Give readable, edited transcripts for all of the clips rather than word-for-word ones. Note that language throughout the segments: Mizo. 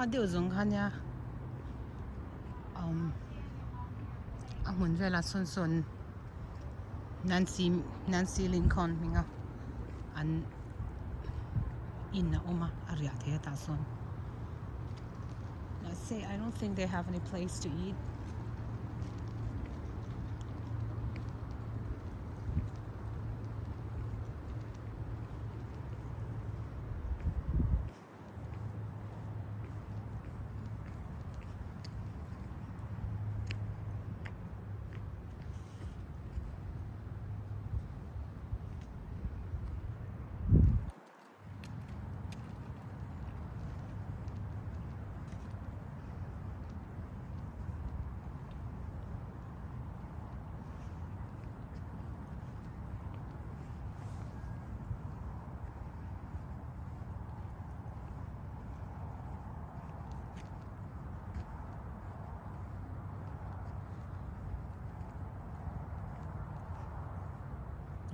Kha deuh zawng kha nia umm a hmun velah sawn sawn Nancy Nancy Lincoln hminga an in a awm a a riah theih a tah sawn mahse I don't think they have any place to eat.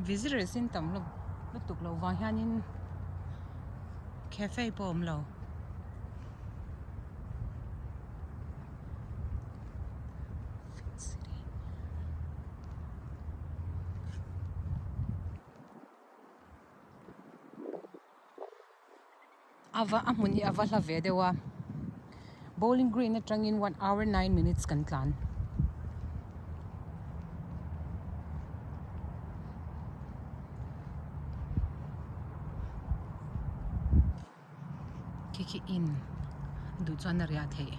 Visitors in tam lo lutuk loh vang hianin cafe pawh a awm lo. Ava a hmun hi a va hla ve deuh a bowling green atangin one hour nine minutes kan tlan. Khi khi in duh chuan a riah theih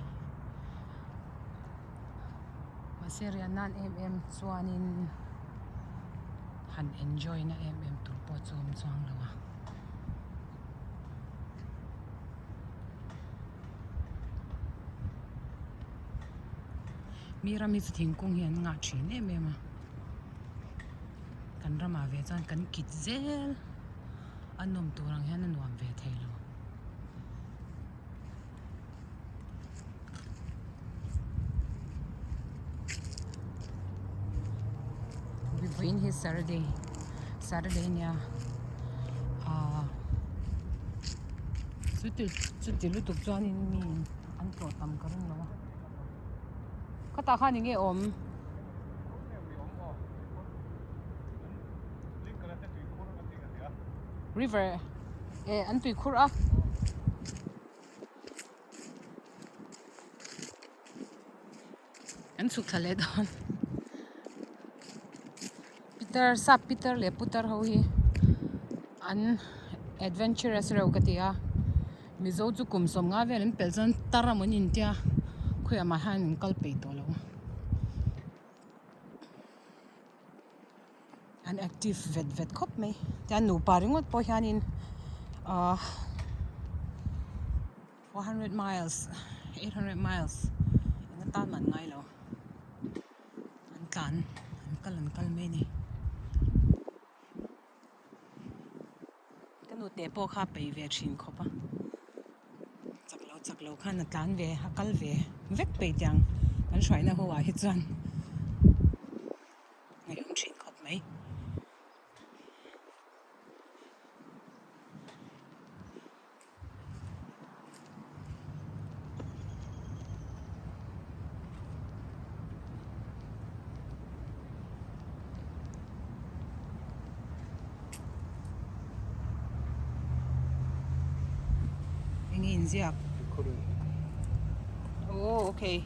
mahse riah nan em em chuanin han enjoy na em em tur pawh chu a awm chuang lo a. Mi ram hi chu thingkung hi an ngah thin em em a kan ramah ve chuan kan kit zel. A nawm tur ang hian a nuam ve thei lo. Vawiin hi Saturday Saturday ania ahh chuti chuti lutuk chuanin mi an tlawh tam ka ring lo a khatah khan eng nge awm. River eh an tui khur a an chhuk thla leh dawn pitar sap pitar leh putar ho hi an adventurous reuh ka ti a mizo chu kum sawmnga vel an pelh chuan tar amaw an intia khawiah mah hian an kal peih tawh lo. An active vet vet khawp mai tian nupa ringawt pawh hianin ahh 400 miles 800 miles eng atan mah an ngai lo an tlan an kal an kal mai a ni ka nute pawh kha a peih ve thin khawp a chak lo chak lo khan a tlan ve a kal ve vek peih tiang kan hruaina ho ah hi chuan. Ngaihawm thin khawp mai. Eng nge inziak? Oh okay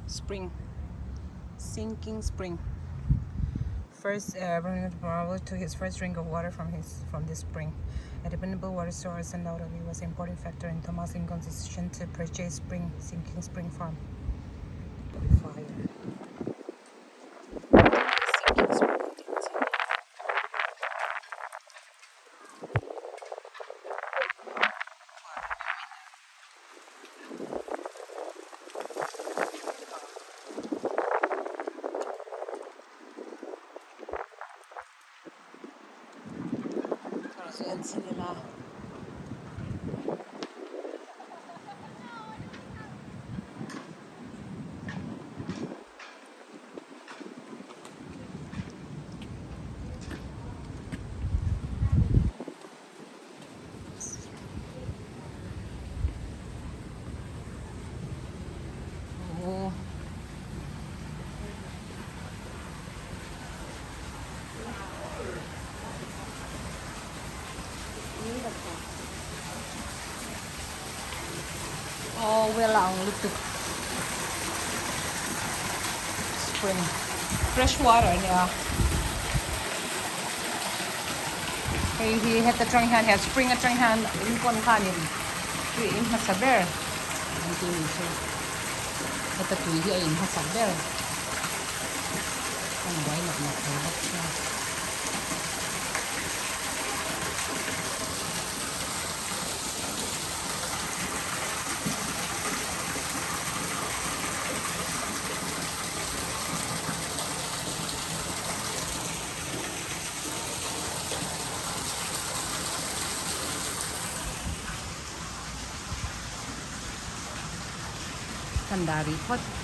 spring. Sinking spring first uh, to his first drink of water from his from this spring. A dependable water source undoubtedly was an important factor in Thomas Lincoln's decision to purchase Spring Sinking Spring Farm. Fire. Sinking Spring. Well a ang lutuk spring fresh water a nia hei hi heta tang hian he spring atang hian in kawn khanin tui a in hmasa ber an tih ni chu heta tui hi a in hmasa ber a nuai nawk nawk thei bawk sia. Kan dah rih phawt.